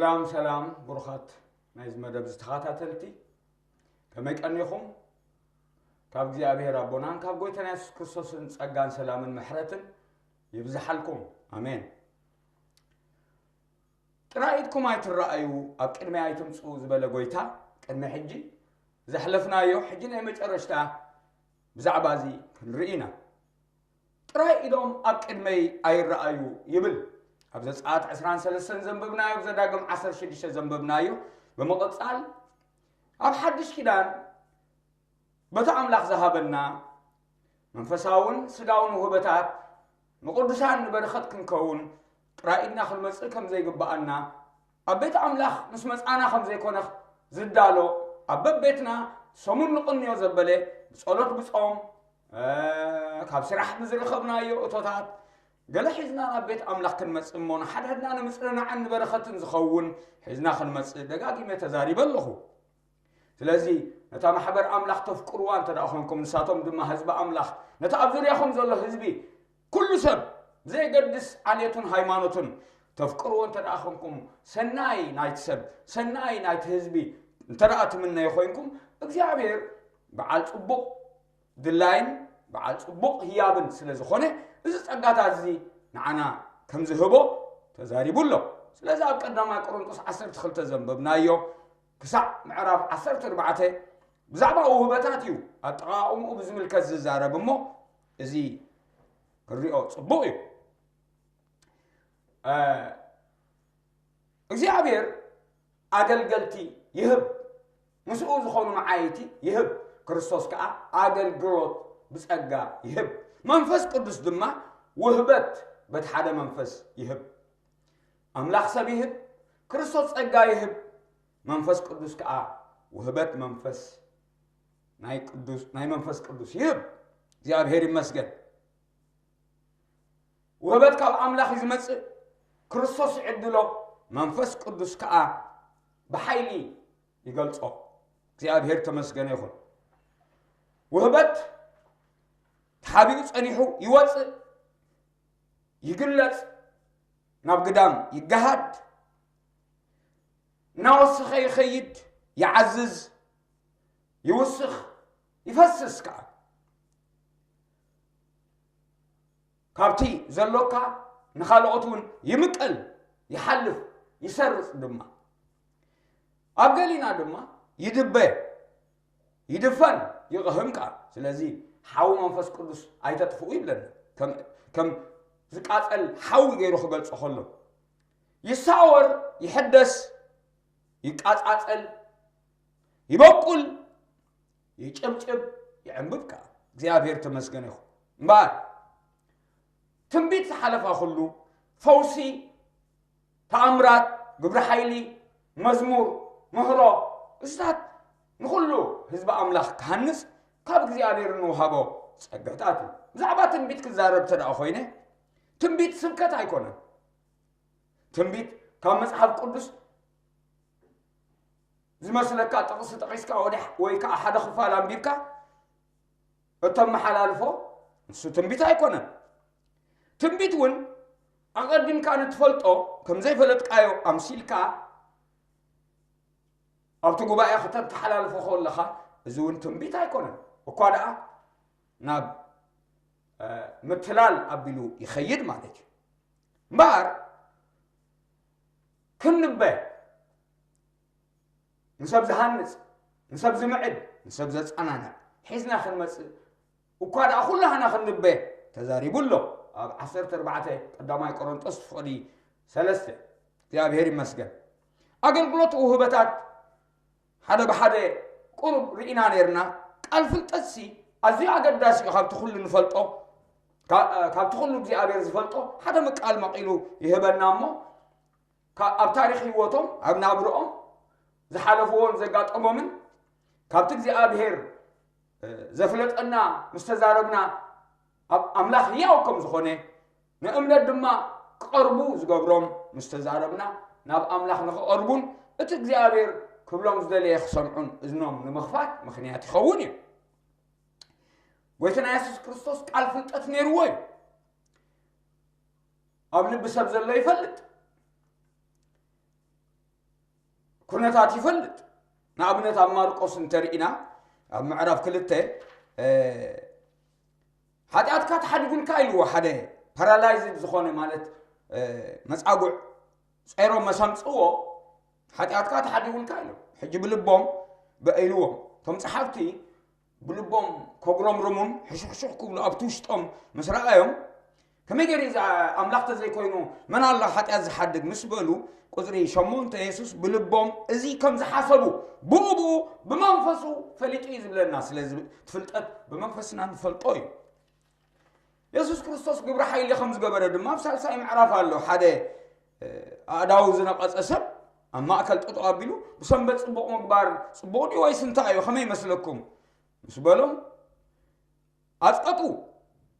ሰላም ሰላም ብሩኻት ናይዚ መደብ ዝተኸታተልቲ፣ ከመይ ቀኒኹም? ካብ እግዚኣብሔር ኣቦናን ካብ ጎይታና የሱስ ክርስቶስን ጸጋን ሰላምን ምሕረትን ይብዝሓልኩም። ኣሜን። ጥራይ ኢድኩም ኣይትረኣዩ፣ ኣብ ቅድመይ ኣይትምጽኡ ዝበለ ጎይታ፣ ቅድሚ ሕጂ ዘሕለፍናዮ ሕጂ ናይ መጨረሽታ ብዛዕባ እዚ ክንርኢ ኢና። ጥራይ ኢዶም ኣብ ቅድመይ ኣይረኣዩ ይብል። ኣብ ዘጸኣት ዕስራን ሰለስተን ዘንበብናዮ፣ ኣብ ዘዳግም ዓሰርተ ሽዱሽተ ዘንበብናዮ። ብምቕጻል ኣብ ሓድሽ ኪዳን በቲ ኣምላኽ ዝሃበና መንፈሳውን ስጋውን ውህበታት ንቕዱሳን ንበረኸት ክንከውን ጥራይ ኢድና ክንመጽእ ከም ዘይግብኣና፣ ኣብ ቤት ኣምላኽ ምስ መጻና ከም ዘይኮነ ዝዳሎ፣ ኣብ በቤትና ሰሙን ንቕንዮ ዘበለ ብጸሎት ብጾም፣ እ፣ ካብ ስራሕ ብዝረኸብናዮ እቶታት ገለ ሒዝና ናብ ቤት ኣምላኽ ክንመጽእ እሞ፣ ንሓድሕድና ንምጽንናዕን ንበረኸትን ዝኸውን ሒዝና ክንመጽእ ደጋጊመ ተዛሪበ ኣለኹ። ስለዚ ነታ ማሕበር ኣምላኽ ተፍቅርዋ እንተ ደኣ ኾንኩም፣ ንሳቶም ድማ ህዝቢ ኣምላኽ፣ ነቲ ኣብ ዙርያኹም ዘሎ ህዝቢ፣ ኩሉ ሰብ ብዘየገድስ ዓሌቱን ሃይማኖቱን ተፍቅርዎ እንተ ደኣ ኾንኩም፣ ሰናይ ናይቲ ሰብ፣ ሰናይ ናይቲ ህዝቢ እንተ ደኣ ትምነዩ ኾይንኩም፣ እግዚኣብሔር በዓል ጽቡቕ ድላይን በዓል ጽቡቕ ህያብን ስለ ዝኾነ፣ እዚ ጸጋታት እዚ ንዓና ከም ዝህቦ ተዛሪቡ ኣሎ። ስለዚ ኣብ ቀዳማይ ቆሮንጦስ ዓሰርተ ክልተ ዘንበብናዮ ክሳዕ ምዕራፍ ዓሰርተ ኣርባዕተ ብዛዕባ ውህበታት እዩ ኣጠቓቕምኡ ብዝምልከት ዝዛረብ እሞ፣ እዚ ክንሪኦ ጽቡቕ እዩ። እ፣ እግዚኣብሔር ኣገልገልቲ ይህብ፣ ምስኡ ዝኾኑ መዓይቲ ይህብ። ክርስቶስ ከኣ ኣገልግሎት ብጸጋ ይህብ። መንፈስ ቅዱስ ድማ ውህበት በቲ ሓደ መንፈስ ይህብ። ኣምላኽ ሰብ ይህብ፣ ክርስቶስ ጸጋ ይህብ፣ መንፈስ ቅዱስ ከኣ ውህበት መንፈስ ናይ ቅዱስ፣ ናይ መንፈስ ቅዱስ ይህብ። እግዚኣብሔር ይመስገን። ውህበት ካብ ኣምላኽ እዩ ዝመጽእ፣ ክርስቶስ ይዕድሎ፣ መንፈስ ቅዱስ ከኣ ብሓይሊ ይገልጾ። እግዚኣብሔር ተመስገነ ይኹን። ውህበት ተሓቢኡ ጸኒሑ ይወጽእ፣ ይግለጽ፣ ናብ ግዳም ይገሃድ፣ እናወሰኸ ይኸይድ፣ ይዓዝዝ፣ ይውስኽ፣ ይፈስስ ከኣ። ካብቲ ዘሎካ ንኻልኦት እውን ይምቀል፣ ይሓልፍ፣ ይሰርጽ ድማ። ኣብ ገሊና ድማ ይድበ፣ ይድፈን፣ ይቕህም ከኣ። ስለዚ ሓዊ መንፈስ ቅዱስ ኣይተጥፍኡ ይብለና። ከም፣ ከም ዝቃጸል ሓዊ ገይሩ ክገልጾ ከሎ፣ ይሳወር፣ ይሕደስ፣ ይቃጻጸል፣ ይበቁል፣ ይጭብጭብ፣ ይዕንብብ ከኣ። እግዚኣብሔር ተመስገነ ይኹን። እምበኣር ትንቢት ዝሓለፋ ኩሉ፣ ፈውሲ፣ ተኣምራት፣ ግብሪ ሓይሊ፣ መዝሙር፣ ምህሮ፣ እዚታት ንኹሉ ህዝቢ ኣምላኽ ክሃንጽ ካብ እግዚኣብሔር እንወሃቦ ጸጋታት እዩ። ብዛዕባ ትንቢት ክዛረብ እንተ ደኣ ኮይነ፣ ትንቢት ስብከት ኣይኮነን። ትንቢት ካብ መጽሓፍ ቅዱስ ዝመስለካ ጥቕሲ ጠቒስካ ወደ-፣ ወይ ከዓ ሓደ ክፋል ኣንቢብካ እተመሓላልፎ፣ ንሱ ትንቢት ኣይኮነን። ትንቢት እውን ኣቐዲምካ ንትፈልጦ ከም ዘይፈለጥካዮ ኣምሲልካ ኣብቲ ጉባኤ ከተተሓላልፎ ከለኻ፣ እዚ እውን ትንቢት ኣይኮነን። እኳ ደኣ ናብ፣ እ፣ ምትላል ኣቢሉ ይኸይድ ማለት እዩ። እምበኣር ክንበ ንሰብ ዝሃንጽ፣ ንሰብ ዝምዕድ፣ ንሰብ ዘጸናንዕ ሒዝና ክንመጽእ እኳ ደኣ ኩላህና ክንበ ተዛሪቡ ኣሎ። ኣብ ዓሰርተ ኣርባዕተ ቀዳማይ ቆሮንጦስ ፍቕዲ ሰለስተ። እግዚኣብሔር ይመስገን። ኣገልግሎት ውህበታት ሓደ ብሓደ ቁሩብ ርኢና ነርና። ቃል ፍልጠትሲ ኣዝዩ ኣገዳሲ እዩ። ካብቲ ኩሉ ንፈልጦ፣ ካ-፣ ካብቲ ኩሉ እግዚኣብሔር ዝፈልጦ ሓደ ምቃል መቒሉ ይህበና እሞ፣ ካ-፣ ኣብ ታሪኽ ህይወቶም፣ ኣብ ናብርኦም ዝሓለፍዎን ዘጋጠሞምን ካብቲ እግዚኣብሔር፣ እ፣ ዘፍለጠና ምስ ተዛረብና፣ ኣብ ኣምላኽ ህያው ከም ዝኾነ፣ ንእምነት ድማ ክቐርቡ ዝገብሮም ምስ ተዛረብና፣ ናብ ኣምላኽ ንኽቐርቡን እቲ እግዚኣብሔር ክብሎም ዝደለየ ክሰምዑን እዝኖም ንምኽፋት ምኽንያት ይኸውን እዩ። ጎይታና የሱስ ክርስቶስ ቃል ፍልጠት ነይርዎ እዩ። ኣብ ልቢ ሰብ ዘሎ ይፈልጥ። ኩነታት ይፈልጥ። ንኣብነት ኣብ ማርቆስ እንተርኢና ኣብ ምዕራፍ ክልተ ሓጢኣትካ ተሓዲጉልካ ኢልዎ ሓደ ፓራላይዝድ ዝኾነ ማለት መፃጉዕ ፀይሮም መሰምፅዎ ሓጢኣትካ ተሓዲጉልካ ኢሎም ሕጂ ብልቦም በኢልዎም እቶም ፀሓፍቲ ብልቦም ከጉረምርሙን ሕሹኽሹኽ ክብሉ ኣብቲ ውሽጦም ምስ ረኣዮም ከመይ ገይሩ እዚ ኣምላኽ ተዘይኮይኑ መን ኣሎ ሓጢኣት ዝሓድግ ምስ በሉ ቁፅሪ ሸሞንተ የሱስ ብልቦም እዚ ከም ዝሓሰቡ ብኡ ብኡ ብመንፈሱ ፈሊጡ እዩ ዝብለና። ስለዚ እቲ ፍልጠት ብመንፈስና ንፈልጦ እዩ። የሱስ ክርስቶስ ግብሪ ሓይሊ ከም ዝገበረ ድማ ኣብ ሳልሳይ ምዕራፍ ኣሎ ሓደ ኣእዳው ዝነቐፀ ሰብ ኣብ ማእከል ጠጠው ኣቢሉ ብሰንበት ፅቡቕ ምግባር ፅቡቕ ድዩ ወይስ እንታይ እዩ ከመይ ይመስለኩም ምስ በሎም ኣፅቀጡ።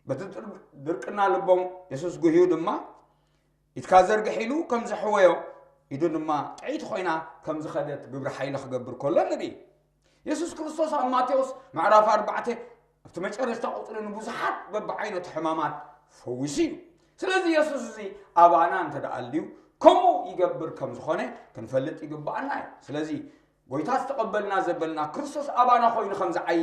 በቲ ድርቅና ልቦም የሱስ ጉህዩ ድማ ኢድካ ዘርግሕ ኢሉ ከም ዘሕወዮ ኢዱ ድማ ጥዕይቲ ኮይና ከም ዝኸደት ግብሪ ሓይሊ ክገብር ከሎ ንርኢ። የሱስ ክርስቶስ ኣብ ማቴዎስ ምዕራፍ ኣርባዕተ ኣብቲ መጨረሽታ ቁፅሪ ንብዙሓት በብዓይነቱ ሕማማት ፈዊሱ እዩ። ስለዚ የሱስ እዚ ኣባና እንተ ደኣ ኣልዩ ከምኡ ይገብር ከም ዝኾነ ክንፈልጥ ይግብኣና እዩ። ስለዚ ጎይታ ዝተቐበልና ዘበልና ክርስቶስ ኣባና ኮይኑ ከም ዝዓዪ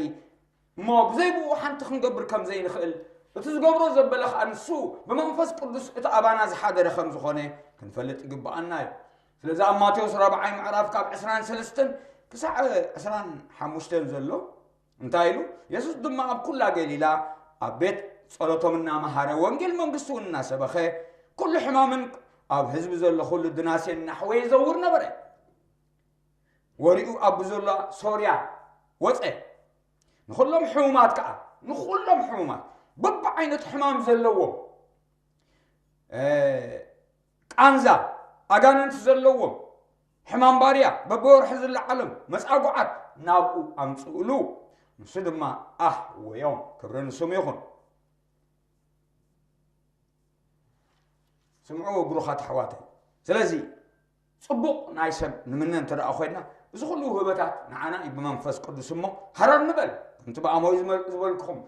እሞ ብዘይ ብኡ ሓንቲ ክንገብር ከም ዘይንኽእል እቲ ዝገብሮ ዘበለ ከኣ ንሱ ብመንፈስ ቅዱስ እቲ ኣባና ዝሓደረ ከም ዝኾነ ክንፈልጥ ይግብኣና እዩ። ስለዚ ኣብ ማቴዎስ ራብዓይ ምዕራፍ ካብ ዕስራን ሰለስተን ክሳዕ ዕስራን ሓሙሽተን ዘሎ እንታይ ኢሉ? የሱስ ድማ ኣብ ኩላ ገሊላ ኣብ ቤት ጸሎቶም እናመሃረ ወንጌል መንግስቲ እውን እናሰበኸ ኩሉ ሕማምን ኣብ ህዝቢ ዘሎ ኩሉ ድናሴን እናሕወየ ይዘውር ነበረ። ወሪኡ ኣብ ብዘሎ ሶርያ ወፀ። ንኹሎም ሕሙማት ከዓ ንኹሎም ሕሙማት በብዓይነቱ ሕማም ዘለዎም ቃንዛ ኣጋንንቲ ዘለዎም ሕማም ባርያ በብወርሒ ዝለዓሎም መፃጉዓት ናብኡ ኣምፅእሉ። ንሱ ድማ ኣህወዮም። ክብሪ ንስሙ ይኹን። ስምዑ ብሩኻት ኣሕዋተይ። ስለዚ ፅቡቕ ናይ ሰብ ንምነ እንተ ደኣ ኮይና እዚ ኩሉ ውህበታት ንዓና እዩ ብመንፈስ ቅዱስ እሞ ሃረር ንበል። ከምቲ ብኣሞይ ዝበልክኹም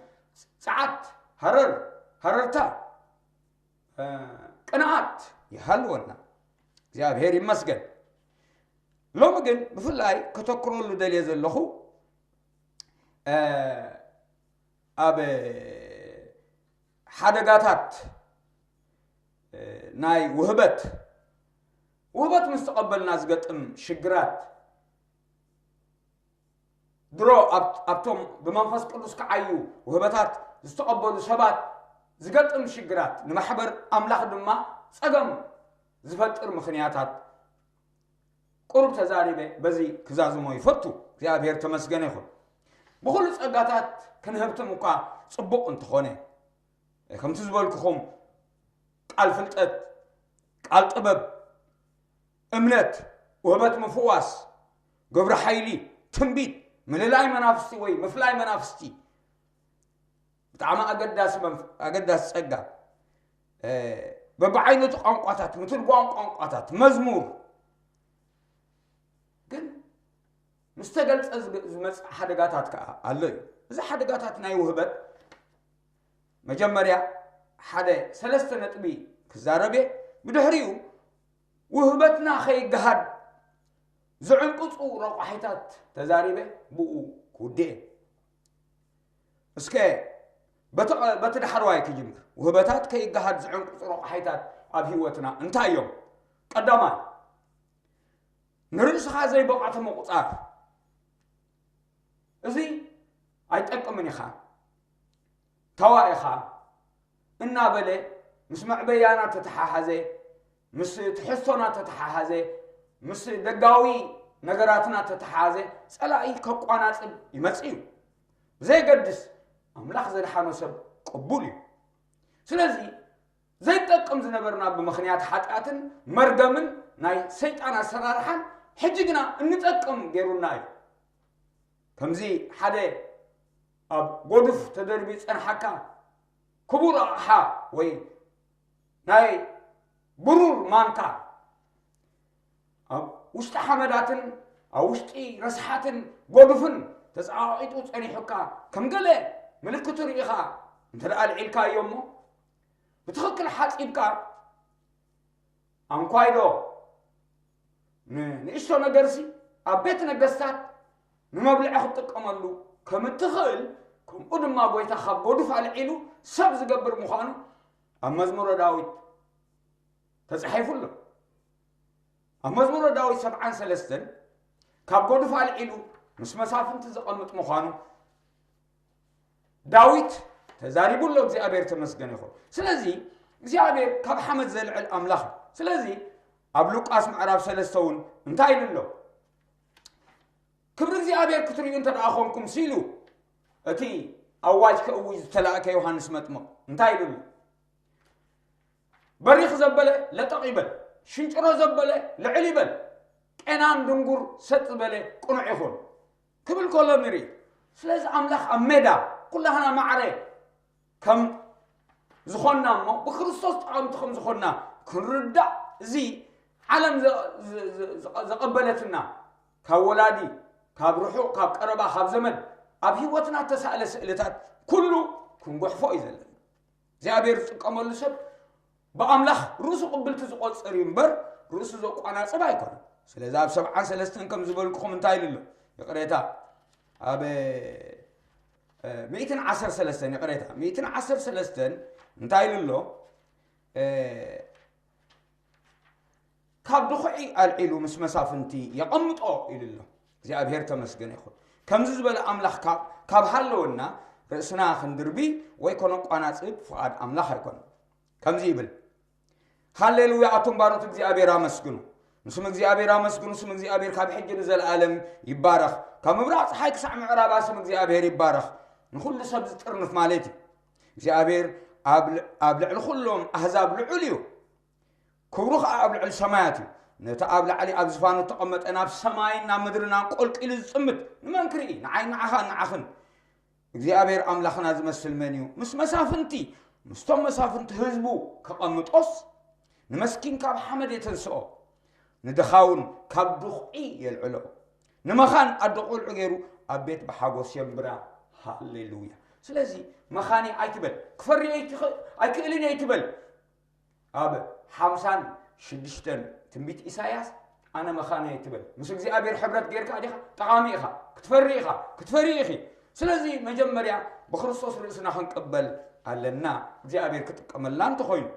ፀዓት፣ ሃረር፣ ሃረርታ፣ ቅንኣት ይሃልወና። እግዚኣብሔር ይመስገን። ሎሚ ግን ብፍላይ ከተኩረሉ ደልየ ዘለኹ ኣብ ሓደጋታት ናይ ውህበት ውህበት ምስ ተቐበልና ዝገጥም ሽግራት ድሮ ኣብቶም ብመንፈስ ቅዱስ ክዓዩ ውህበታት ዝተቐበሉ ሰባት ዝገጥም ሽግራት ንማሕበር ኣምላኽ ድማ ጸገም ዝፈጥር ምኽንያታት ቁሩብ ተዛሪበ በዚ ክዛዝሞ ይፈቱ። እግዚኣብሔር ተመስገነ ይኹን። ብኹሉ ጸጋታት ክንህብትም እኳ ጽቡቕ እንተኾነ ከምቲ ዝበልኩኹም ቃል ፍልጠት፣ ቃል ጥበብ፣ እምነት፣ ውህበት ምፍዋስ፣ ግብሪ ሓይሊ፣ ትንቢት፣ ምልላይ መናፍስቲ ወይ ምፍላይ መናፍስቲ ብጣዕሚ ኣገዳሲ መንፍ- ኣገዳሲ ጸጋ። በብዓይነቱ ቋንቋታት፣ ምትርጓም ቋንቋታት፣ መዝሙር ግን ምስ ተገልጸ ዝመጽእ ሓደጋታት ከዓ ኣሎ እዩ። እዚ ሓደጋታት ናይ ውህበት መጀመርያ ሓደ ሰለስተ ነጥቢ ክዛረብ እየ። ብድሕሪኡ ውህበትና ከይገሃድ ዝዕንቅፁ ረቋሒታት ተዛሪበ ብኡ ክውድእ እየ። እስከ በቲ ዳሕረዋይ ክጅምር። ውህበታት ከይገሃድ ዝዕንቅፁ ረቋሒታት ኣብ ህይወትና እንታይ እዮም? ቀዳማይ ንርእስኻ ዘይበቐዕቲ ምቑጻር። እዚ ኣይጠቅምን ኢኻ፣ ተዋ ኢኻ እናበለ ምስ መዕበያና ተተሓሓዘ፣ ምስ ትሕዝቶና ተተሓሓዘ፣ ምስ ደጋዊ ነገራትና ተተሓሓዘ ጸላኢ ከቋናጽብ ይመጽእ እዩ። ብዘየገድስ ኣምላኽ ዘድሓኖ ሰብ ቅቡል እዩ። ስለዚ ዘይጠቅም ዝነበርና ብምኽንያት ሓጢኣትን መርገምን ናይ ሰይጣን ኣሰራርሓን ሕጂ ግና እንጠቅም ገይሩና እዩ። ከምዚ ሓደ ኣብ ጎዱፍ ተደርቢ ጸንሓካ ክቡር ኣቕሓ ወይ ናይ ብሩር ማንካ ኣብ ውሽጢ ሓመዳትን ኣብ ውሽጢ ረስሓትን ጎዱፍን ተጸቓቒጡ ጸኒሑካ ከም ገለ ምልክቱ ርኢኻ እንተ ደኣ ኣልዒልካዮ እሞ ብትኽክል ሓጺብካ ኣንኳይዶ ንእሽቶ ነገርሲ ኣብ ቤት ነገስታት ንመብልዒ ክትጥቀመሉ ከም እትኽእል፣ ከምኡ ድማ ጎይታ ካብ ጎዱፍ ኣልዒሉ ሰብ ዝገብር ምዃኑ ኣብ መዝሙረ ዳዊት ተጻሒፉ ኣሎ። ኣብ መዝሙረ ዳዊት ሰብዓን ሰለስተን ካብ ጎዱፍ ኣልዒሉ ምስ መሳፍንቲ ዘቐምጥ ምዃኑ ዳዊት ተዛሪቡ ኣሎ። እግዚኣብሔር ተመስገን ይኹን። ስለዚ እግዚኣብሔር ካብ ሓመድ ዘልዕል ኣምላኽ እዩ። ስለዚ ኣብ ሉቃስ ምዕራፍ ሰለስተ እውን እንታይ ኢሉ ኣሎ? ክብሪ እግዚኣብሔር ክትርእዩ እንተ ደኣ ኾንኩም ሲሉ እቲ ኣዋጅ ከእውጅ ዝተላእከ ዮሃንስ መጥምቕ እንታይ ኢሉ ኣሎ? በሪኽ ዘበለ ለጠቕ ይበል፣ ሽንጭሮ ዘበለ ልዕል ይበል፣ ቄናን ድንጉር ሰጥ ዝበለ ቅኑዕ ይኹን ክብል ከሎ ንርኢ። ስለዚ ኣምላኽ ኣብ ሜዳ ኩላህና ማዕረ ከም ዝኾንና እሞ ብክርስቶስ ጠቐምቲ ከም ዝኾንና ክንርዳእ፣ እዚ ዓለም ዘ- ዘ- ዘ- ዘቐበለትና ካብ ወላዲ፣ ካብ ርሑቕ፣ ካብ ቀረባ፣ ካብ ዘመድ ኣብ ህይወትና እተሳእለ ስእልታት ኩሉ ክንጉሕፎ እዩ ዘለና። እግዚኣብሔር ዝጥቀመሉ ሰብ ብኣምላኽ ርእሱ ቅብልቲ ዝቆጽር እዩ እምበር ርእሱ ዘቋናጽብ ኣይኮነን። ስለዚ ኣብ ሰብዓን ሰለስተን ከም ዝበልኩኹም እንታይ ኢሉ ኣሎ? ይቕሬታ፣ ኣብ ሚእትን ዓሰርተ ሰለስተን፣ ይቕሬታ፣ ሚእትን ዓሰርተ ሰለስተን እንታይ ኢሉ ኣሎ? ካብ ድኹዒ ኣልዒሉ ምስ መሳፍንቲ የቐምጦ ኢሉ ኣሎ። እግዚኣብሔር ተመስገነ ይኹን። ከምዚ ዝበለ ኣምላኽ ካብ ሃለወና ርእስና ክንድርቢ ወይ ከነቋናጽብ ፍቓድ ኣምላኽ ኣይኮነን። ከምዚ ይብል፣ ሃሌሉያ፣ ኣቱም ባሮት እግዚኣብሔር ኣመስግኑ፣ ንስም እግዚኣብሔር ኣመስግኑ፣ ስም እግዚኣብሔር ካብ ሕጂ ንዘለኣለም ይባረኽ። ካብ ምብራቕ ፀሓይ ክሳዕ ምዕራባ ስም እግዚኣብሔር ይባረኽ። ንኹሉ ሰብ ዝጥርንፍ ማለት እዩ። እግዚኣብሔር ኣብ ልዕሊ ኩሎም ኣህዛብ ልዑል እዩ። ክብሩ ኸዓ ኣብ ልዕሊ ሰማያት እዩ። ነቲ ኣብ ላዕሊ ኣብ ዝፋኑ እተቐመጠ ናብ ሰማይን ናብ ምድርን ኣንቆልቂሉ ዝጽምት ንመን ክርኢ? ንዓይ ንዓኻ ንዓኽን እግዚኣብሔር ኣምላኽና ዝመስል መን እዩ? ምስ መሳፍንቲ ምስቶም መሳፍንቲ ህዝቡ ከቐምጦስ ንመስኪን ካብ ሓመድ የተንስኦ፣ ንድኻውን ካብ ድኹዒ የልዕሎ፣ ንመኻን ኣደ ቆልዑ ገይሩ ኣብ ቤት ብሓጎስ የንብራ። ሃሌሉያ። ስለዚ መኻኒ ኣይትበል፣ ክፈሪ ኣይክእልን እየ ኣይትበል። ኣብ ሓምሳን ሽዱሽተን ትንቢት ኢሳያስ ኣነ መኻነ ትበል ምስ እግዚኣብሔር ሕብረት ጌርካ ዲኻ? ጠቓሚ ኢኻ። ክትፈሪ ኢኻ። ክትፈሪ ኢኺ። ስለዚ መጀመርያ ብክርስቶስ ርእስና ክንቅበል ኣለና፣ እግዚኣብሔር ክጥቀመልና እንተኾይኑ።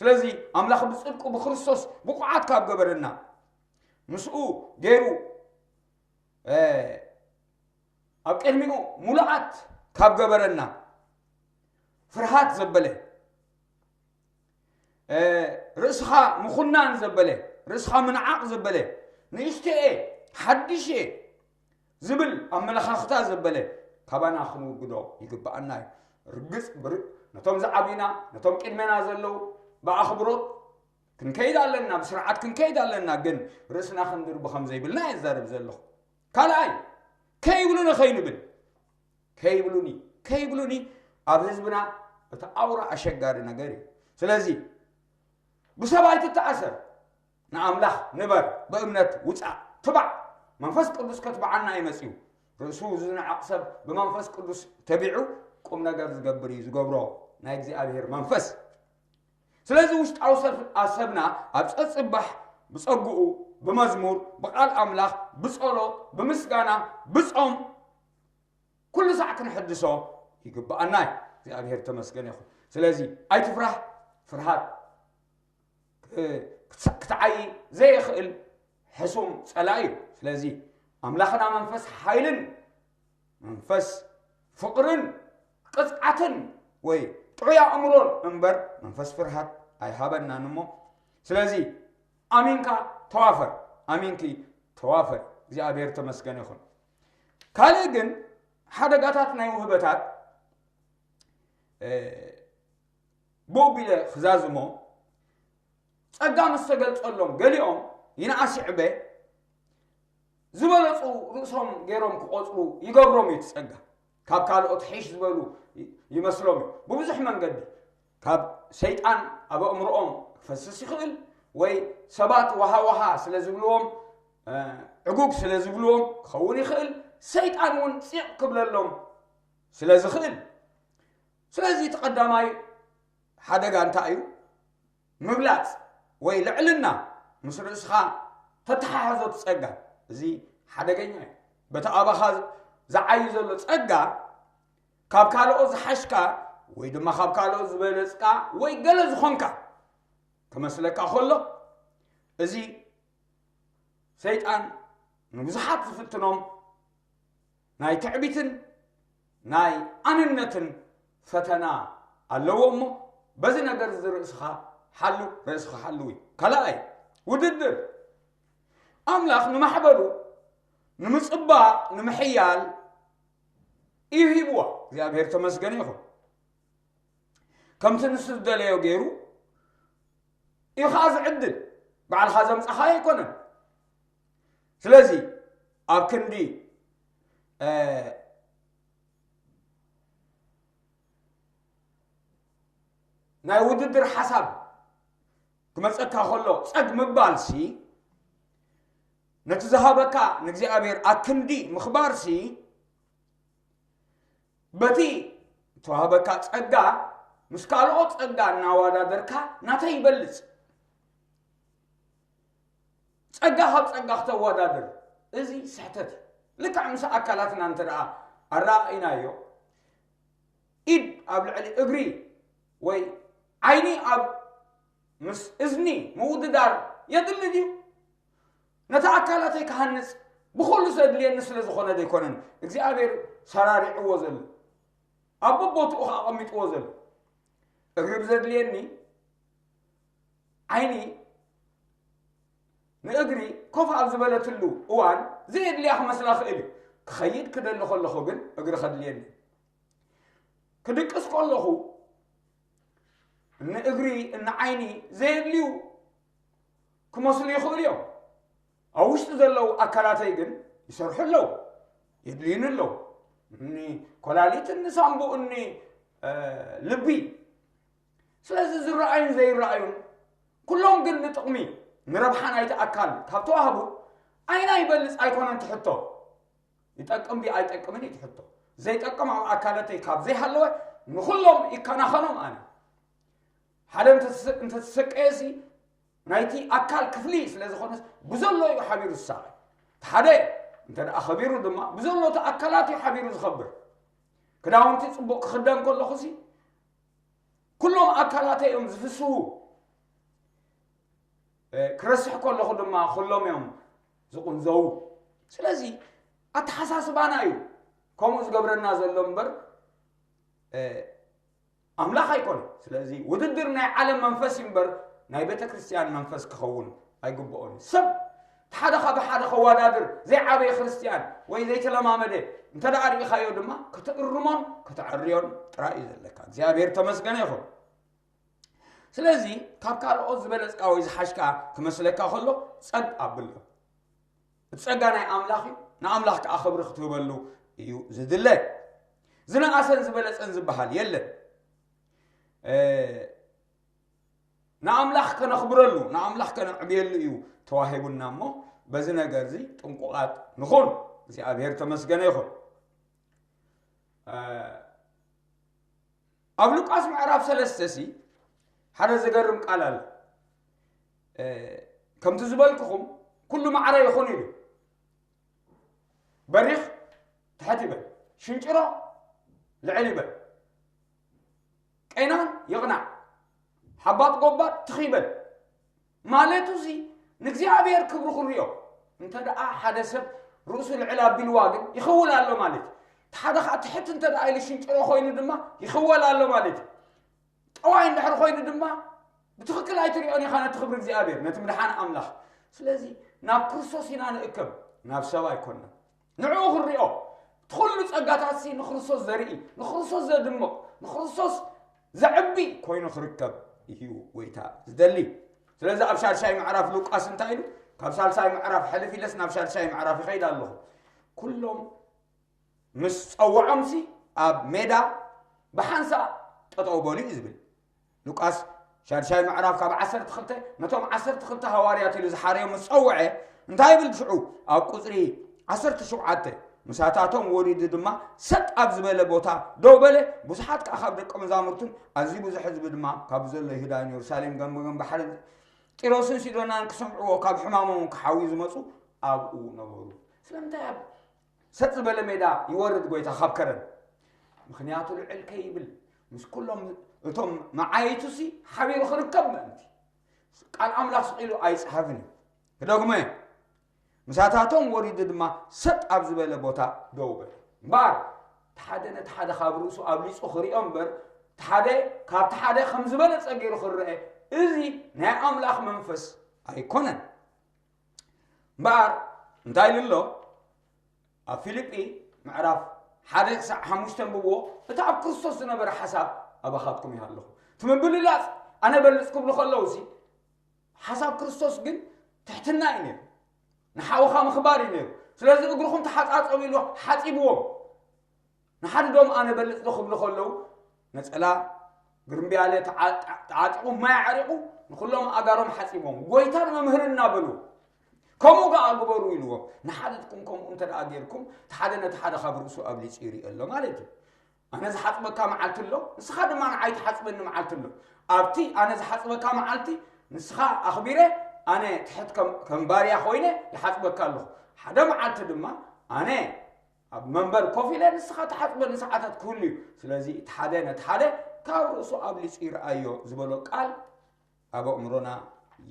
ስለዚ ኣምላኽ ብጽድቁ ብክርስቶስ ብቑዓት ካብ ገበረና፣ ምስኡ ገይሩ ኣብ ቅድሚኡ ሙሉኣት ካብ ገበረና፣ ፍርሃት ዘበለ፣ ርእስኻ ምኹናን ዘበለ፣ ርእስኻ ምንዓቕ ዘበለ፣ ንእሽተኤ ሓድሽኤ ዝብል ኣመለኻኽታ ዘበለ ካባና ክንውግዶ ይግብኣና እዩ። ርግጽ ብር- ነቶም ዝዓብዩና፣ ነቶም ቅድሜና ዘለዉ ብኣኽብሮት ክንከይድ ኣለና፣ ብስርዓት ክንከይድ ኣለና። ግን ርእስና ክንድርቢ ከም ዘይብልና እየ ዝዛረብ ዘለኹ። ካልኣይ፣ ከይብሉኒ ከይንብል፣ ከይብሉኒ ከይብሉኒ ኣብ ህዝብና እቲ ኣውራ ኣሸጋሪ ነገር እዩ። ስለዚ ብሰብ ኣይትተኣሰር፣ ንኣምላኽ ንበር፣ ብእምነት ውፃእ፣ ትባዕ። መንፈስ ቅዱስ ከትብዓና እዩ መፅዩ። ርእሱ ዝንዕቕ ሰብ ብመንፈስ ቅዱስ ተቢዑ ቁም ነገር ዝገብር እዩ ዝገብሮ ናይ እግዚኣብሔር መንፈስ። ስለዚ ውሽጣዊ ሰብ ኣሰብና ኣብ ፀፅባሕ ብፀግኡ፣ ብመዝሙር፣ ብቃል ኣምላኽ፣ ብፀሎት፣ ብምስጋና፣ ብፆም ኩሉ ሳዕ ክንሕድሶ ይግብኣና እዩ። እግዚኣብሔር ተመስገን ይኹን። ስለዚ ኣይትፍራህ። ፍርሃት ክትዓይ ዘይኽእል ሕሱም ፀላኢ እዩ። ስለዚ ኣምላኽና መንፈስ ሓይልን መንፈስ ፍቕርን ቅፅዓትን ወይ ጥዑይ ኣእምሮን እምበር መንፈስ ፍርሃት ኣይሃበናን እሞ፣ ስለዚ ኣሚንካ ተዋፈር፣ ኣሚንኪ ተዋፈር። እግዚኣብሔር ተመስገን ይኹን። ካልእ ግን ሓደጋታት ናይ ውህበታት ብኡ ቢለ ክዛዝሞ፣ ጸጋ ምስ ተገልጸሎም ገሊኦም ይንኣስ ይዕበ ዝበለጹ ርእሶም ገይሮም ክቖጽሩ ይገብሮም እዩ። እቲ ጸጋ ካብ ካልኦት ሒሽ ዝበሉ ይመስሎም እዩ። ብብዙሕ መንገዲ ካብ ሰይጣን ኣብ ኣእምሮኦም ክፈስስ ይኽእል፣ ወይ ሰባት ዋሃ ዋሃ ስለ ዝብልዎም፣ ዕጉግ ስለ ዝብልዎም ክኸውን ይኽእል። ሰይጣን እውን ፂቕ ክብለሎም ስለ ዝኽእል፣ ስለዚ እቲ ቀዳማይ ሓደጋ እንታይ እዩ? ምብላፅ ወይ ልዕልና ምስ ርእስኻ ተተሓሕዞ ትፀጋ። እዚ ሓደገኛ እዩ። በቲ ኣባኻ ዝዓዩ ዘሎ ጸጋ ካብ ካልኦት ዝሓሽካ ወይ ድማ ካብ ካልኦት ዝበለጽካ ወይ ገለ ዝኾንካ ክመስለካ ከሎ፣ እዚ ሰይጣን ንብዙሓት ዝፍትኖም ናይ ትዕቢትን ናይ ኣንነትን ፈተና ኣለዎ እሞ፣ በዚ ነገር እዚ ርእስኻ ሓሉ፣ ርእስኻ ሓሉ እዩ። ካልኣይ፣ ውድድር። ኣምላኽ ንማሕበሩ ንምጽባቕ፣ ንምሕያል እዩ ሂብዋ። እግዚኣብሔር ተመስገነ ይኹን። ከምቲ ንሱ ዝደለዮ ገይሩ እዩ ኸዓ ዝዕድል፣ ባዕልኻ ዘምጻኻዮ ኣይኮነን። ስለዚ ኣብ ክንዲ፣ እ፣ ናይ ውድድር ሓሳብ ክመጸካ ከሎ ጸግ ምባልሲ፣ ነቲ ዝሃበካ ንእግዚኣብሔር ኣክንዲ ምኽባርሲ፣ በቲ ተዋህበካ ጸጋ ምስ ካልኦት ጸጋ እናወዳደርካ ናተይ ይበልጽ። ጸጋ ካብ ጸጋ ክተወዳድር፣ እዚ ስሕተት እዩ። ልክዕ ምስ ኣካላትና እንተ ደኣ ኣረኣኢናዮ፣ ኢድ ኣብ ልዕሊ እግሪ ወይ ዓይኒ ኣብ ምስ እዝኒ ምውድዳር የድሊ ድዩ? ነቲ ኣካላተይ ክሃንጽ ብኹሉ ዘድልየኒ ስለ ዝኾነ ዶ ኣይኮነን እግዚኣብሔር ሰራሪዕዎ ዘሎ? ኣብ በቦትኡ ከኣ ኣቐሚጥዎ ዘሎ። እግሪ ብዘድልየኒ ዓይኒ ንእግሪ ኮፍ ኣብ ዝበለትሉ እዋን ዘየድልያ ክመስላ ክእል እዩ። ክኸይድ ክደሊ ከለኹ ግን እግሪ ከድልየኒ። ክድቅስ ከለኹ ንእግሪ ንዓይኒ ዘየድልዩ ክመስሉ ይኽእሉ እዮም። ኣብ ውሽጢ ዘለዉ ኣካላተይ ግን ይሰርሑ ኣለዉ፣ የድልዩኒ ኣለዉ። እኒ ኮላሊት፣ እኒ ሳምቡእ፣ እኒ፣ እ፣ ልቢ። ስለዚ ዝረኣዩን ዘይረኣዩን ኩሎም ግን ንጥቕሚ፣ ንረብሓ ናይቲ ኣካል ካብ ተዋህቡ፣ ኣይና ይበልጽ ኣይኮነን ትሕቶ። ይጠቅም ድዩ ኣይጠቅምን እዩ ትሕቶ። ዘይጠቅም ኣብ ኣካለተይ ካብ ዘይሃለወ ንኹሎም ይከናኸኖም ኣነ። ሓደ እንተተሰ-፣ እንተተሰቀየሲ ናይቲ ኣካል ክፍሊ ስለ ዝኾነስ ብዘሎ እዩ ሓቢሩ ዝሳቐ። እቲ ሓደ እንተ ደኣ ከቢሩ ድማ ብዘሎ እቲ ኣካላት እዩ ሓቢሩ ዝኸብር። ክዳውንቲ ጽቡቕ ክኽደን ከለኹሲ ኩሎም ኣካላተይ እዮም ዝፍስዉ። እ፣ ክረስሕ ከለኹ ድማ ኩሎም እዮም ዝቕንዘዉ። ስለዚ ኣተሓሳስባና እዩ ከምኡ ዝገብረና ዘሎ እምበር፣ እ፣ ኣምላኽ ኣይኮነን። ስለዚ ውድድር ናይ ዓለም መንፈስ እዩ እምበር ናይ ቤተ ክርስቲያን መንፈስ ክኸውን ኣይግብኦን እዩ። ሰብ እቲ ሓደ ካብ ሓደ ከወዳድር ዘይዓበየ ክርስቲያን ወይ ዘይተለማመደ እንተ ደኣ ርኢኻዮ ድማ ክትእርሞን ከተዐርዮን ጥራይ እዩ ዘለካ። እግዚኣብሔር ተመስገነ ይኹን። ስለዚ ካብ ካልኦት ዝበለጽካ ወይ ዝሓሽካ ክመስለካ ከሎ ጸግ ኣብሎ። እቲ ጸጋ ናይ ኣምላኽ እዩ፣ ንኣምላኽ ከኣ ክብሪ ክትህበሉ እዩ ዝድለ። ዝነኣሰን ዝበለጸን ዝበሃል የለን። እ፣ ንኣምላኽ ከነኽብረሉ፣ ንኣምላኽ ከነዕብየሉ እዩ ተዋሂቡና እሞ፣ በዚ ነገር እዚ ጥንቁቓት ንኹን። እግዚኣብሔር ተመስገነ ይኹን። እ፣ ኣብ ሉቃስ ምዕራፍ ሰለስተ ሲ ሓደ ዘገርም ቃል ኣሎ። እ፣ ከምቲ ዝበልኩኹም ኩሉ ማዕረ ይኹን ኢሉ። በሪኽ ትሕት ይበል፣ ሽንጭሮ ልዕል ይበል፣ ቄናን ይቕናዕ፣ ሓባጥ ጎባጥ ትኽ ይበል። ማለቱ ሲ ንእግዚኣብሔር ክብሪ ክንሪኦ እንተ ደኣ ሓደ ሰብ ርእሱ ልዕል ኣቢልዋ ግን ይኽውል ኣሎ ማለት እዩ። እቲ ሓደ ኸዓ ትሕት እንተ ደኣ ኢሉ ሽንጭሮ ኮይኑ ድማ ይኽወል ኣሎ ማለት እዩ። ጠዋይ እንድሕር ኮይኑ ድማ ብትኽክል ኣይትሪኦን ኢኻ ነቲ ክብሪ እግዚኣብሔር፣ ነቲ ምድሓን ኣምላኽ። ስለዚ ናብ ክርስቶስ ኢና ንእከብ፣ ናብ ሰብ ኣይኮንና። ንዕኡ ክንሪኦ፣ እቲ ኩሉ ጸጋታትሲ ንክርስቶስ ዘርኢ፣ ንክርስቶስ ዘድምቕ፣ ንክርስቶስ ዘዕቢ ኮይኑ ክርከብ እዩ ጎይታ ዝደሊ። ስለዚ ኣብ ሻድሻይ ምዕራፍ ሉቃስ እንታይ ኢሉ? ካብ ሳልሳይ ምዕራፍ ሕልፍ ኢለስ ናብ ሻድሻይ ምዕራፍ ይኸይድ ኣለኹ። ኩሎም ምስ ጸውዖምሲ ኣብ ሜዳ ብሓንሳእ ጠጠው በሉ እዩ ዝብል። ሉቃስ ሻድሻይ ምዕራፍ ካብ ዓሰርተ ክልተ ነቶም ዓሰርተ ክልተ ሃዋርያት ኢሉ ዝሓረዮም ምስ ጸውዐ እንታይ ይብል ሽዑ? ኣብ ቁጽሪ ዓሰርተ ሸውዓተ ምሳታቶም ወሪዱ ድማ ሰጥ ኣብ ዝበለ ቦታ ደው በለ። ብዙሓት ከኣ ካብ ደቀ መዛሙርቱን ኣዝዩ ብዙሕ ህዝቢ ድማ ካብ ዘሎ ይሁዳን የሩሳሌም ገምገም ባሕርን ጢሮስን ሲዶናን ክሰምዕዎ ካብ ሕማሞም ክሓውዩ ዝመጹ ኣብኡ ነበሩ። ስለምንታይ ኣብ ሰጥ ዝበለ ሜዳ ይወርድ ጎይታ ካብ ከረን? ምኽንያቱ ልዕል ከይብል ምስ ኩሎም እቶም መዓይቱሲ ሓቢሩ ክርከብ ምእንቲ። ቃል ኣምላኽ ስቕ ኢሉ ኣይጽሓፍን እዩ። ክደግሞ እየ። ምሳታቶም ወሪዱ ድማ ሰጥ ኣብ ዝበለ ቦታ ደው በለ። እምበኣር እቲ ሓደ ነቲ ሓደ ካብ ርእሱ ኣብሊጹ ክርእዮ እምበር፣ እቲ ሓደ ካብቲ ሓደ ከም ዝበለጸ ገይሩ ክረአ፣ እዚ ናይ ኣምላኽ መንፈስ ኣይኮነን። እምበኣር እንታይ ኢሉ ኣሎ? ኣብ ፊልጲ ምዕራፍ ሓደ ክሳዕ ሓሙሽተ ኣንብብዎ። እቲ ኣብ ክርስቶስ ዝነበረ ሓሳብ ኣባኻትኩም ይሃለኹ። እቲ ምብልላጽ ኣነ በልጽ ክብሉ ከለውሲ፣ ሓሳብ ክርስቶስ ግን ትሕትና እዩ ነይሩ። ንሓውኻ ምኽባር እዩ ነይሩ። ስለዚ እግርኹም ተሓጻጸቡ ኢሉ ሓጺብዎም። ንሓድዶም ኣነ በልጽ ዶ ክብሉ ከለዉ፣ ነጸላ ግርምብያለ ተዓ-፣ ተዓጢቑ፣ ማይ ኣዕሪቑ፣ ንኹሎም ኣጋሮም ሓጺቦም፣ ጎይታን መምህርን እናበሉ፣ ከምኡ ከኣ ግበሩ ኢልዎም። ንሓድትኩም ከምኡ እንተ ደኣ ጌርኩም፣ እቲ ሓደ ነቲ ሓደ ካብ ርእሱ ኣብሊጹ ይርእዮ ኣሎ ማለት እዩ። ኣነ ዝሓጽበካ መዓልቲ ኣሎ፣ ንስኻ ድማ ንዓይ ትሓጽበኒ መዓልቲ ኣሎ። ኣብቲ ኣነ ዝሓጽበካ መዓልቲ፣ ንስኻ ኣኽቢረ፣ ኣነ ትሕት ከም፣ ከም ባርያ ኮይነ ይሓጽበካ ኣለኹ። ሓደ መዓልቲ ድማ ኣነ ኣብ መንበር ኮፍ ኢለ ንስኻ ትሓጽበኒ ሰዓታት ክህሉ እዩ። ስለዚ እቲ ሓደ ነቲ ሓደ ካብ ርእሱ ኣብሊጹ ይርኣዮ ዝበሎ ቃል ኣብ ኣእምሮና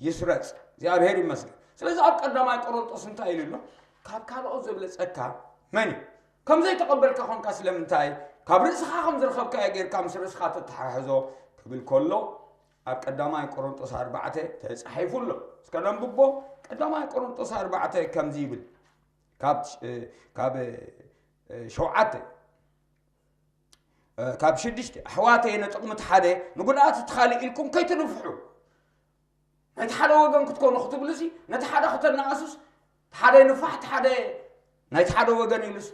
ይስረጽ። እግዚኣብሔር ይመስገን። ስለዚ ኣብ ቀዳማይ ቆሮንጦስ እንታይ ኢሉ ኣሎ? ካብ ካልኦት ዘብለጸካ መን እዩ? ከም ዘይተቐበልካ ኾንካ ስለምንታይ? ካብ ርእስኻ ከም ዝረኸብካዮ ጌርካ ምስ ርእስኻ ተተሓሕዞ ክብል ከሎ ኣብ ቀዳማይ ቆሮንጦስ ኣርባዕተ ተጻሒፉ ኣሎ። እስከ ነንብቦ። ቀዳማይ ቆሮንጦስ ኣርባዕተ ከምዚ ይብል። ካብ፣ ካብ ሸውዓተ ካብ ሽዱሽተ ኣሕዋተይ ነጥቕሚ እቲ ሓደ ንጉድኣት እቲ ካልእ ኢልኩም ከይትንፍሑ። ነቲ ሓደ ወገን ክትኮኑ ክትብሉሲ ነቲ ሓደ ከተነኣሱስ እቲ ሓደ ንፋሕ እቲ ሓደ ናይቲ ሓደ ወገን ኢሉስ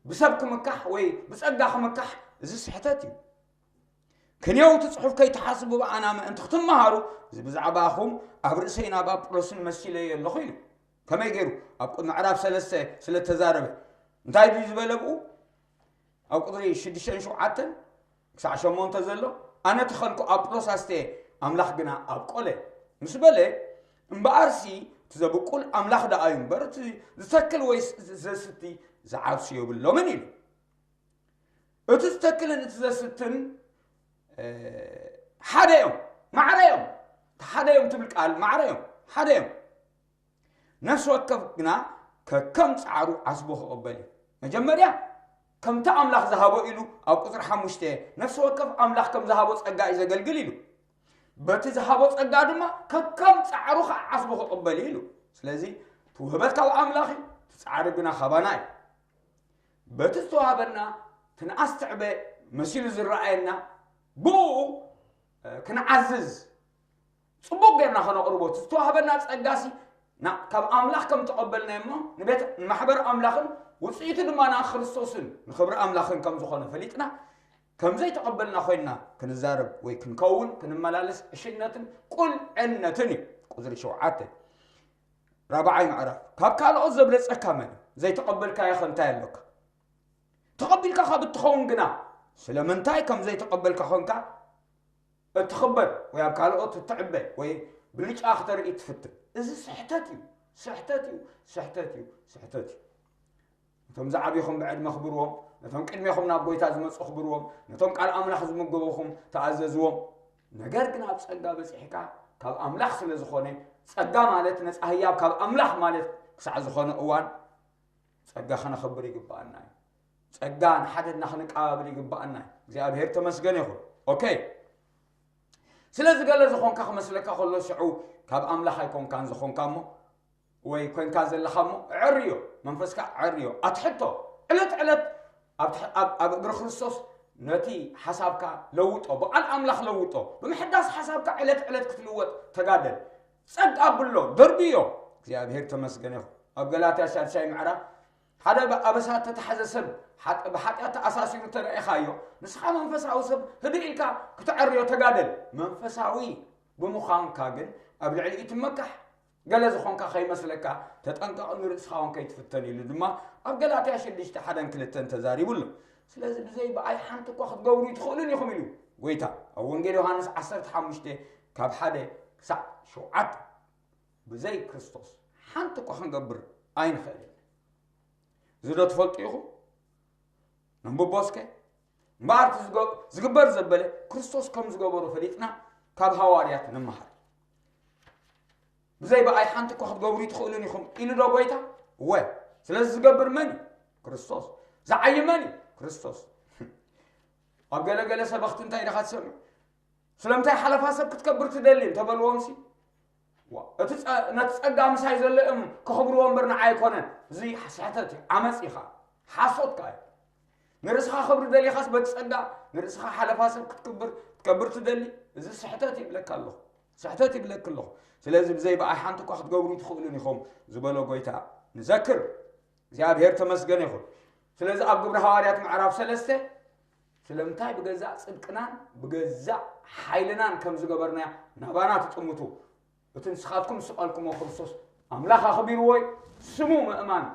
ብሰብ ክምካሕ ወይ ብጸጋ ክምካሕ እዚ ስሕተት እዩ። ክንየው እቲ ጽሑፍ ከይትሓስቡ ብኣና ምእንቲ ክትመሃሩ እዚ ብዛዕባኹም ኣብ ርእሰይ ናብ ኣጵሎስን መሲለዮ ኣለኹ ኢሉ። ከመይ ገይሩ? ኣብ ምዕራፍ ሰለስተ ስለ ተዛረበ እንታይ ድዩ ዝበለ ብኡ? ኣብ ቁጽሪ ሽዱሽተን ሸውዓተን ክሳዕ ሸሞንተ ዘሎ ኣነ ተኸልኩ ኣጵሎስ ኣስተየ ኣምላኽ ግና ኣብቆለ ምስ በለ እምበኣርሲ እቲ ዘብቁል ኣምላኽ ደኣ እዩ እምበር እቲ ዝተክል ወይ ዘስቲ ዝዓብሱ የብሎምን ኢሉ። እቲ ዝተክልን እቲ ዘስትን ሓደ እዮም፣ ማዕረ እዮም። እቲ ሓደ እዮም ትብል ቃል ማዕረ እዮም፣ ሓደ እዮም። ነፍሲ ወከፍ ግና ከከም ጻዕሩ ዓስቦ ክቕበል እዩ። መጀመርያ ከምቲ ኣምላኽ ዝሃቦ ኢሉ ኣብ ቁጽሪ ሓሙሽተ ነፍሲ ወከፍ ኣምላኽ ከም ዝሃቦ ጸጋ እዩ ዘገልግል ኢሉ። በቲ ዝሃቦ ጸጋ ድማ ከከም ጻዕሩ ከዓ ዓስቦ ክቕበል እዩ ኢሉ። ስለዚ እቲ ውህበት ካብ ኣምላኽ እዩ፣ እቲ ጻዕሪ ግና ካባና እዩ። በቲ ዝተዋህበና እቲ ንኣስ ትዕበ መሲሉ ዝረኣየና ብኡ ክንዓዝዝ ጽቡቕ ጌርና ከነቕርቦ እቲ ዝተዋህበና ጸጋሲ ካብ ኣምላኽ ከም ተቐበልና እሞ ንቤት ንማሕበር ኣምላኽን ውጽኢቱ ድማ ንክርስቶስን ንኽብሪ ኣምላኽን ከም ዝኾነ ፈሊጥና ከም ዘይተቐበልና ኮይንና ክንዛረብ ወይ ክንከውን ክንመላለስ ዕሽነትን ቁልዕነትን እዩ። ቁጽሪ ሸውዓተ ራብዓይ ምዕራፍ ካብ ካልኦት ዘብለጸካ መን እዩ? ዘይተቐበልካዮ ከ እንታይ ኣሎካ? ተቐቢልካ ካብ እትኸውን ግና ስለምንታይ ከም ዘይተቐበልካ ኾንካ እትኽበር ወይ ኣብ ካልኦት እትዕበ ወይ ብልጫ ክተርኢ ትፍትን? እዚ ስሕተት እዩ፣ ስሕተት እዩ፣ ስሕተት እዩ፣ ስሕተት እዩ። ነቶም ዝዓብኹም ብዕድመ ክብርዎም፣ ነቶም ቅድሜኹም ናብ ጎይታ ዝመጹ ክብርዎም፣ ነቶም ቃል ኣምላኽ ዝምገቡኹም ተኣዘዝዎም። ነገር ግን ኣብ ጸጋ በጺሕካ ካብ ኣምላኽ ስለ ዝኾነ፣ ጸጋ ማለት ነጻ ህያብ ካብ ኣምላኽ ማለት ክሳዕ ዝኾነ እዋን ጸጋ ከነኽብር ይግብኣና እዩ። ጸጋ ንሓደድና ክንቀባብል ይግብኣና እዩ። እግዚኣብሔር ተመስገን ይኹን። ኦኬ። ስለዚ ገለ ዝኾንካ ክመስለካ ከሎ ሽዑ ካብ ኣምላኽ ኣይኮንካን ዝኾንካ እሞ ወይ ኮንካ ዘለኻ እሞ ዕርዮ፣ መንፈስካ ዕርዮ፣ ኣትሕቶ። ዕለት ዕለት ኣብ ትሕ-፣ ኣብ፣ ኣብ እግሪ ክርስቶስ ነቲ ሓሳብካ ለውጦ፣ ብቓል ኣምላኽ ለውጦ። ብምሕዳስ ሓሳብካ ዕለት ዕለት ክትልወጥ ተጋደል። ጸጋ ኣብሎ፣ ደርብዮ። እግዚኣብሔር ተመስገን ይኹን። ኣብ ገላትያ ሻድሻይ ምዕራፍ ሓደ ብኣበሳ እተታሕዘ ሰብ ሓጢ-፣ ብሓጢኣት ተኣሳሲሩ ተረኢኻዮ፣ ንስኻ መንፈሳዊ ሰብ ህድእ ኢልካ ክትዐርዮ ተጋደል። መንፈሳዊ ብምዃንካ ግን ኣብ ልዕሊኡ ትመካሕ። ገለ ዝኾንካ ከይመስለካ ተጠንቀቕ፣ ንርእስኻ እውን ከይትፍተን ኢሉ ድማ ኣብ ገላትያ ሽዱሽተ ሓደን ክልተን ተዛሪቡ ኣሎ። ስለዚ ብዘይ ብኣይ ሓንቲ እኳ ክትገብሩ ኣይትኽእሉን ኢኹም ኢሉ ጎይታ ኣብ ወንጌል ዮሃንስ ዓሰርተ ሓሙሽተ ካብ ሓደ ክሳዕ ሸውዓተ። ብዘይ ክርስቶስ ሓንቲ እኳ ክንገብር ኣይንኽእልን። እዚ ዶ ትፈልጡ ኢኹም? ነንብቦ እስከ። እምበኣር እቲ ዝገ- ዝግበር ዘበለ ክርስቶስ ከም ዝገበሮ ፈሊጥና ካብ ሃዋርያት ንመሃር። ብዘይ ብኣይ ሓንቲ እኮ ክትገብሩ ይትኽእሉን ኢኹም ኢሉ ዶ ጎይታ? እወ። ስለዚ ዝገብር መን እዩ? ክርስቶስ። ዝዓይ መን እዩ? ክርስቶስ። ኣብ ገለገለ ሰበኽቲ እንታይ ኢኻ ትሰምዕ? ስለምንታይ ሓለፋ ሰብ ክትከብር ትደሊ እንተበልዎም ሲ፣ ዋ፣ እቲ ጸ- ነቲ ጸጋ ምሳይ ዘሎ እዮም ከኽብርዎ እምበር ንዓይ ኣይኮነን። እዚ ስሕተት እዩ፣ ዓመፅ ኢኻ፣ ሓሶት ከኣ እዩ። ንርእስኻ ክብሪ ደሊኻስ በቲ ጸጋ ንርእስኻ ሓለፋ ሰብ ክትክብር ክትከብር ትደሊ? እዚ ስሕተት ይብለካ ኣለኹ፣ ስሕተት ይብለክ ኣለኹ። ስለዚ ብዘይ ብኣይ ሓንቲ እኳ ክትገብሩ ትኽእሉን ኢኹም ዝበሎ ጎይታ ንዘክር። እግዚኣብሔር ተመስገን ይኹን። ስለዚ ኣብ ግብሪ ሃዋርያት ምዕራፍ ሰለስተ ስለምንታይ ብገዛእ ጽድቅናን ብገዛእ ሓይልናን ከም ዝገበርናያ ናባና ትጥምቱ? እቲ ንስኻትኩም ዝስቐልኩሞ ክርስቶስ ኣምላኽ ኣኽቢርዎ እዩ። ስሙ ምእማን፣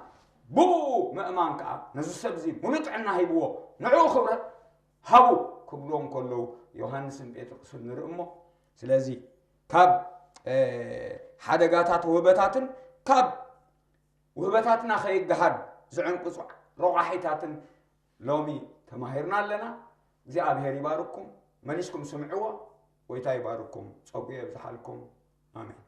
ብኡ ምእማን ከኣ ነዚ ሰብ እዚ ሙሉእ ጥዕና ሂብዎ፣ ንዕኡ ክብረት ሃቡ ክብልዎም ከለዉ ዮሃንስን ጴጥሮስን ንርኢ እሞ፣ ስለዚ ካብ ሓደጋታት ውህበታትን ካብ ውህበታትና ከይገሃድ ዝዕንቅጹ ረቋሒታትን ሎሚ ተማሂርና ኣለና። እግዚኣብሔር ይባርኩም። መሊስኩም ስምዕዎ። ጎይታ ይባርኩም፣ ጸጉ የብዝሓልኩም። ኣሜን።